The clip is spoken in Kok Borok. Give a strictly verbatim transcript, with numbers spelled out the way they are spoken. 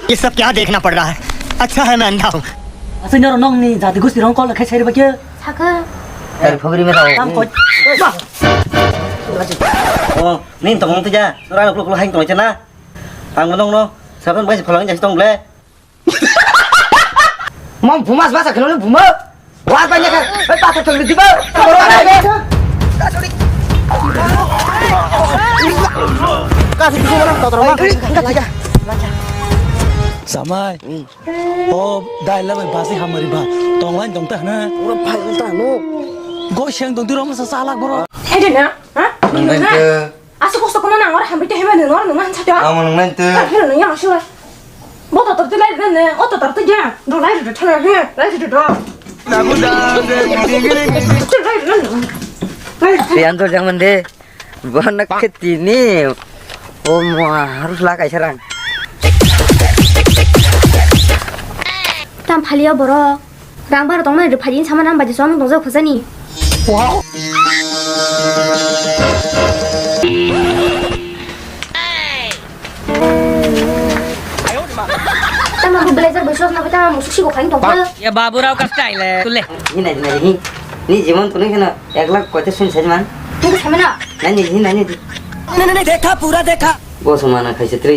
ये सब क्या देखना पड़ रहा है? अच्छा है मैं अंधा हूँ। Asai noro nong ni jati gusti rong kol khai sai ba khe? Saka. Dari phobri me tau. Tam koi. Oh, nin tong tu ja. Nora lo lo hai tong chana. Ang nong no. Saban bai phalang ja tong ble. Mom buma basa khelo buma. Wa ba nya ka. Ba ta tong di ba. Ka su su wala ta tong ma. Samai. O dai la bai basi hamari ba. Tong lain tong ta na. Ura phai ta no. Go sheng tong di rom sa salak boro. Hai de na? Ha? Nang nang ke. Asuk kosok kono nang ora hamri te hema nang ora nang han sato. Amo nang nang te. Hero nang yang asuk. Bo to to lai nang nang, o to to ya. Do lai do to lai do to. Lai nang. Lai. Rian to jangan deh. Bonak ketini. O ma harus lah kai serang. Tam phalio borok. Rang bara tongmani rwphaidi sama nang baji chwng tongja khojani. Tama bu blazer bai sokna bai tama musuk sigo khain tongkha. Ya babu rao ka style hai. Tule. Ni nai nai ni. Ni jimon tuni khana ek lakh koite sun sajman. Tunggu samena. Nai ni ni nai ni. Nai nai dekha pura dekha. Bo samana khaise tri.